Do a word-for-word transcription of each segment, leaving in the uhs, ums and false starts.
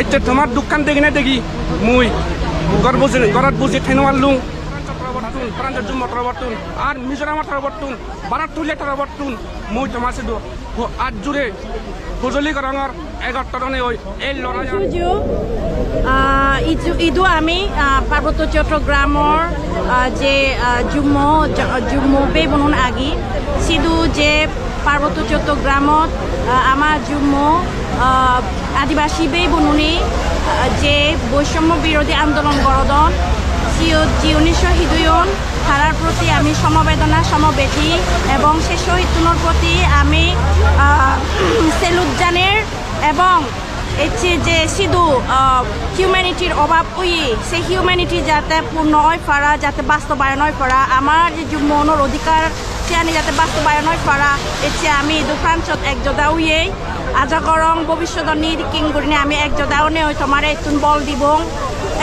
Ecche tomar dukkan degine degi mui gor buji, gorot buji thei no parlung. Pranchot torobottun, Pranchot Jummo torobottun, ar Mizoramor torobottun, Bharat Tulia torobottun mui tomar sidu ho-, at jure hojoli gorongor, egottor onei oi ei lorai. Juju, ah, iju-, idu ami, ah, Parbotto Chottogramor, ah, je, ah, Jummo, ja-, Jummo bhei bonun agi, sidu je Parbotto Chottogramot, ah, ama Jummo, ah, Adibasi bhei bonune, ah, je boisommo birodhi andolon gorodon, siyot jiune shohid oyon, tarar proti ami somobedona, somobeti ebong se shohidunor proti ami, ah, salute janer ebong ecche je sidu, ah, humanity-r obab oye, se humanity jate purno oi para, jate bastobayon oi para, amar je Jummo unor odhikar siyani jate bastobayon oi para, ecche ami idu Pranchot ekjoda oye. Aja gorong bobissodot nirikking gurinei ami ekjoda onei oi tomare ittun bol dibong,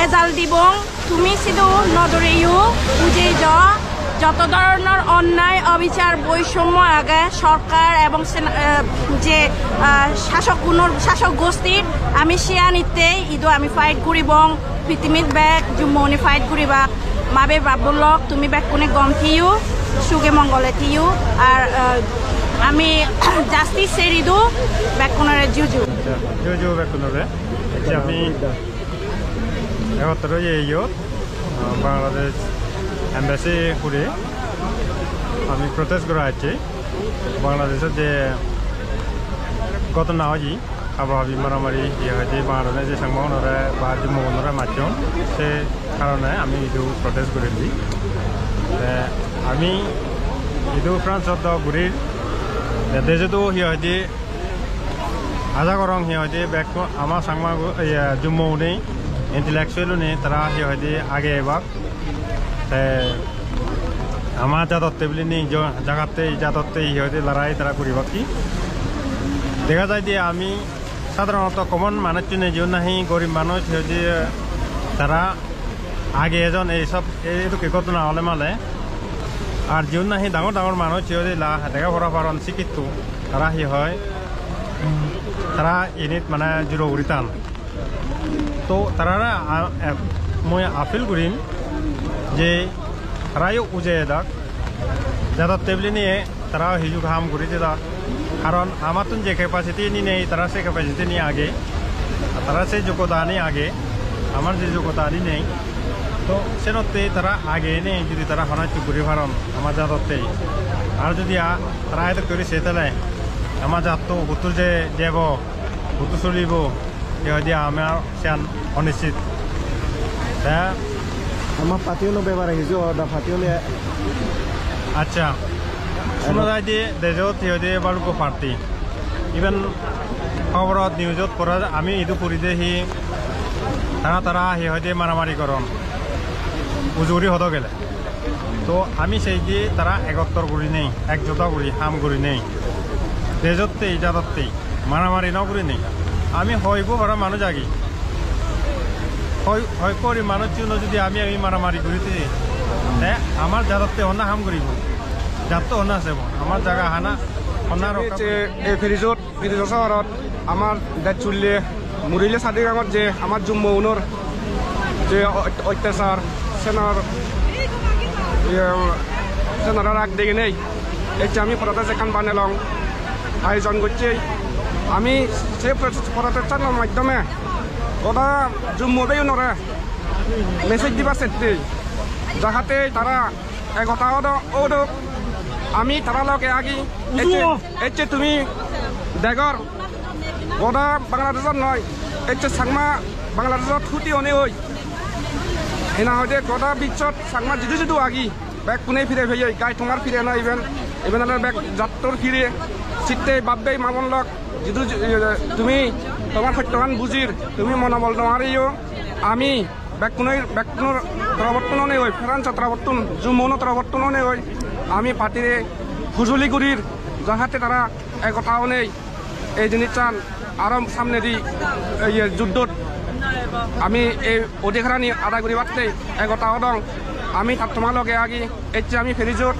ejal dibong. Tumi sidu no doreyo, ujei jo, joto dhoronor onnay, obichar, boisommo age, sorkar ebong sen-, eh, je, ah, sasok gunor, sasok gostir, ami siyanitte idu ami fight guribong, pitimit bek Jummo une fight guribak, ma bhei bap bon lok, tumi bekkune gom thiyo, suge mongole thiyo, ar, eh, ami justice seri du bekkunore juju. Juju bekkunore. Ecche ami egottor oye iyot, ah, Bangladesh embassy hure ami protest gora ecche. Bangladeshot je ghotona oye, habahabi maramari iye hoide Bangladeshe je Changmagunore ba Jummogunore macchon, se karone ami idu protest guri di. Te ami idu France-ot do gurir, te dejodo hi hoide aja gorong hi hoide bekku ama Changma gu-, iye, Jummo une, intellectual une tara hi hoide age ebak. Te ama jadotte bilinei jo-, jagatte jadotte hi hoide lorai tara guribak ki. Dega jai de ami sadharonoto common manuchune jiun nahi gorib manuj hi hoide tara age ejon ei sob ei dokke ghotona ole male. Ar jiun nahi dangor dangor manuj hi hoide la lega pora paron sikkitto tara hi hoi tara init mane juro guri tan. To tarare a-, a-, mui appeal gurim je tarayo ujei edak, jadotte bilinei tara hiju ham guri dedak. Karon amattun je capacity ni nei, tara se capacity ni age, ar tara se joggota ni age, amar je joggota ni nei. To senotte tara age nei, judi tara hono hissu guri paron ama jadotte. Ar judi a-, tara edokke guri se tele ama jatto huttur je jebo, huttur solibo, Hi hoide ami siyan onischit. Te ama party-uno bepare hiju hoda, party-une. Accha. Suno jai de dejot hi hoide balukko party. Iben hoborot, news-ot pora ami idu puri de hi tara tara hi hoide maramari goron. Uju guri hodo gele. To ami sei je tara egottor gurinei, ekjoda guri ham gurinei, dejottei, jadottei maramari no gurinei, ami hoibo para manuj agi. Hoi, hoi kori manuj juno judi ami, ami maramari guri di, te amar jadotte honna ham guribo, jatto honna sebo, amar jaga hana honna rokka. Ei Pirijo sohorot amar dej sulle Murile Sadigangot je amar Jummo unor je ot-, ottachar senor, iye, senor rag deginei ecche ami protest ekkan banelong, ayojon gocche. Ami se pro-, protest-anor maddhome goda Jummo beyunore message dibar sette, jahate tara ekota odo-, odok, ami tara loge agi. Ecche, ecche tumi degor, goda Bangladeshot noi, ecche Changma Bangladeshot huti onei oi. Hena hoide goda bichot Changma jidu jidu agi, bekkune pire peye, gai tomar pire noi iben, iben ole bek jattor pire, sitte bab bei ma bon lok, jidu ji-, tumi tomar hottogan bujir, tumi monobol no hariyo, ami bekkunoi, bekkunor torobottun onei oi, France torobottun, Jummo uno torobottun onei oi, ami party-re hujuli gurir, jahate tara ekota onei ei jinissan aro samnedi, iye, juddot ami ei odhikarani adai guribatte ekota odong. Ami tar toma loge agi, ecche ami Perijot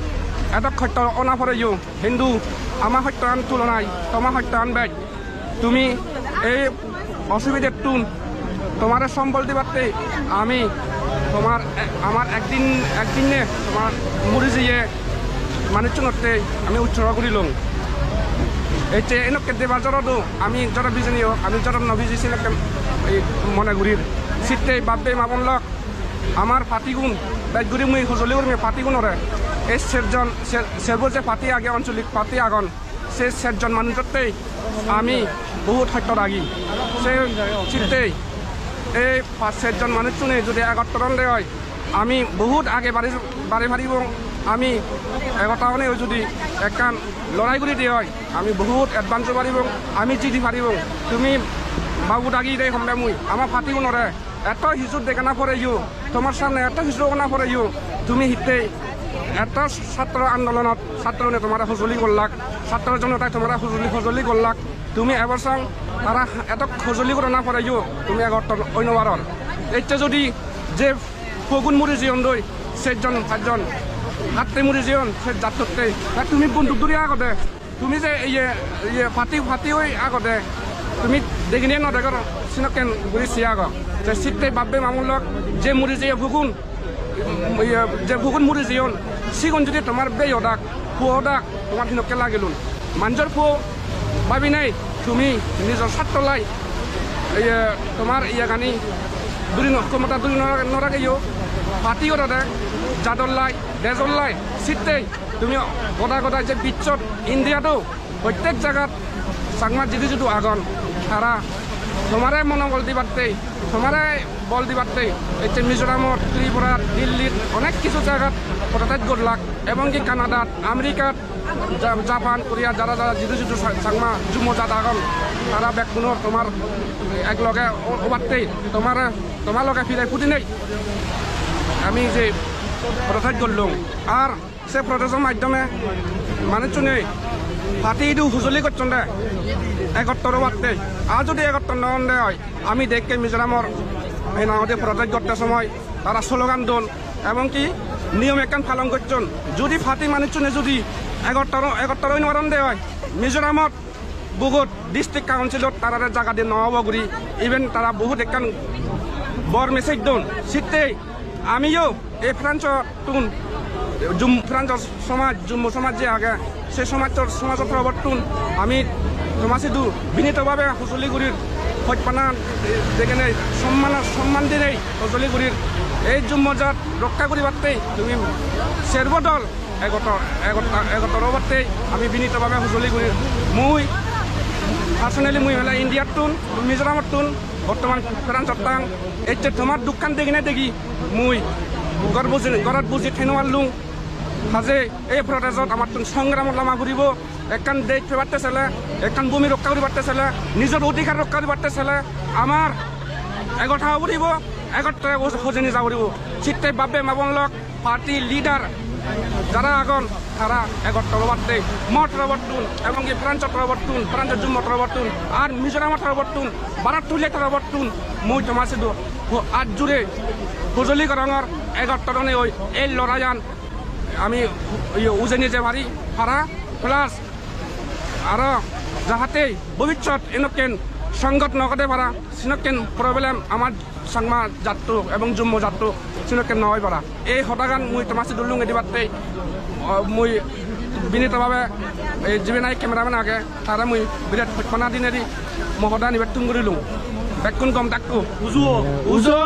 edok hosto ona poreyo, hintu ama hostoan tulonai toma hostoan bej. Tumi ei osubidettun Tomare sombol dibatte ami tomar e-, amar ekdin, ekdinne tomar muri jiye manucchunotte ami utsorgo gurilung. Ecche enokke debar jorodo ami joro bijeni o, ami joro no biji senokke ei mone gurir. Sitte bab-bei ma-bon lok, amar party-gun bej guri mui hojoli gurim ei party-gunore. Ei serjon, ser-, serbo je party age, ancholik party agon, se serjon manujottei ami bohut hosto ragi. Se sittei ei pach serjon manucchune jodi egottor onde oi, ami bohut age bari, bari paribong. Ami egottor onei jodi ekkan lorai guri de oi, ami bohut advance oi paribong, ami jidi paribong. Tumi babu dagi de hombe mui, ama party-gunore eto hissu dega na poreyo, tomar samne eto hissu hona poreyo, tumi hittei eto satro andolonot, satro-une tomare hojoli gollak, satro jonotai tomare hojoli, hojoli gollak, tumi ebor song tara eto hojoli gorana poreyo, tumi egottor oi no paror. Ecche jodi je puogun muri jeyondoi, serjon, pachjon, hatte muri jeyon, se jattotte, ta tumi bonduk duri agode. Tumi je iye, iye party, party oi agode, tumi degine no degor, sinokken guri se ago. Je sitte bab-bei ma-bon lok, je muri jeye puogun, iye, je puogun muri jeyon, sigun jodi tomar bei odak, puo odak, tomar hinokke lagilun? Manjor puo babi nei, tumi nijor satto lai, iye, tomar iyegani duri no, khomota duri no, no rageyo, party gorode, jador lai, dejor lai, sittei. Tumi goda goda je bichot, India-t o prottek jagat Changma jidu jidu agon, tara tomare monobol dibatte, tomare bol dibatte, ecche Mizoramot, Tripurat, Dillit onek hissu jagat protest gollak, ebong ki Canadat, Americat, Ja-, Japan, Korea, jara jara jidu jidu Cha-, Changma Jummo jat agon, tara bekkunor tomar ek loge o-, obatte, tomare, tomar loge pire pudi nei. Ami je protest gollung, ar se protest-or maddhome manucchune party idu hujuli gocchonde egottor obatte. Ar jodi egottor no onde oi, ami dekke Mizoramor hi nang hoide protest gotte somoy tara slogan don, ebong ki niyom ekkan palon gocchon. Jodi party manucchune jodi egottor, egottor oi no paronde oi, Mizoramot bugot district council-ot tarare jaga de no obo guri, iben tara bohut ekkan bor message don. Sittei amiyo ei France-ottun, Jum-, France-or somaj, Jummo somaj je age, se somajor, somajor torobottun ami toma sidu binito bhabe hojoli gurir, hojpana degene somman, somman dinei hojoli gurir. Ei Jummo jat rokka guribatte tumi serbo dol egottor, egottor, egottor obatte ami binito bhabe hojoli gurir. Mui personally mui hole India-ttun, Mizoram-ottun, bortoman France-ot tang. Ecche tomar dukkan degine degi mui ghor buji, ghorot buji thei no parlung. Haje ei protest-ot amattun songramot lama puribo. Ekkan dej pebatte sele, ekkan bhumi rokka guribatte sele, nijor odhikar rokka guribatte sele, amar egottor oba puribo, egottor hoj-, hojeni ja puribo. Sittei bab-bei ma-bon lok, party leader jara agon, tara egottor obatte, mo torobottun, ebong ki France-or torobottun, France-or Jummo torobottun, ar Mizoram-or torobottun, Bharat Tulya torobottun, mui toma sidu ho-, at jure hojoli gorongor, egottor onei oi ei loraiyan ami, iye, ujeni je pari, para, plus aro jahate bobissot enokken songot no ghode para, senokken problem amar Changma jatto ebong Jummo jatto senokken no oi para. Ei hodagan mui toma sidu lunge dibatte, o, mui binito bhabe ei jibe nahi cameraman age, tare mui biret hojpana dinei di mo hoda ibettun gurilung. Bekkun gom thakko. Ujo. Ujo.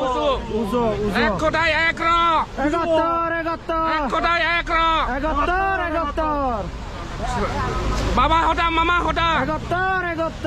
Ujo. Ujo. Ujo. Ek hodai ek ro. Egottor, egottor. Ek hodai ek ro. Egottor, egottor. Baba hoda, mama hoda. Egottor, egottor.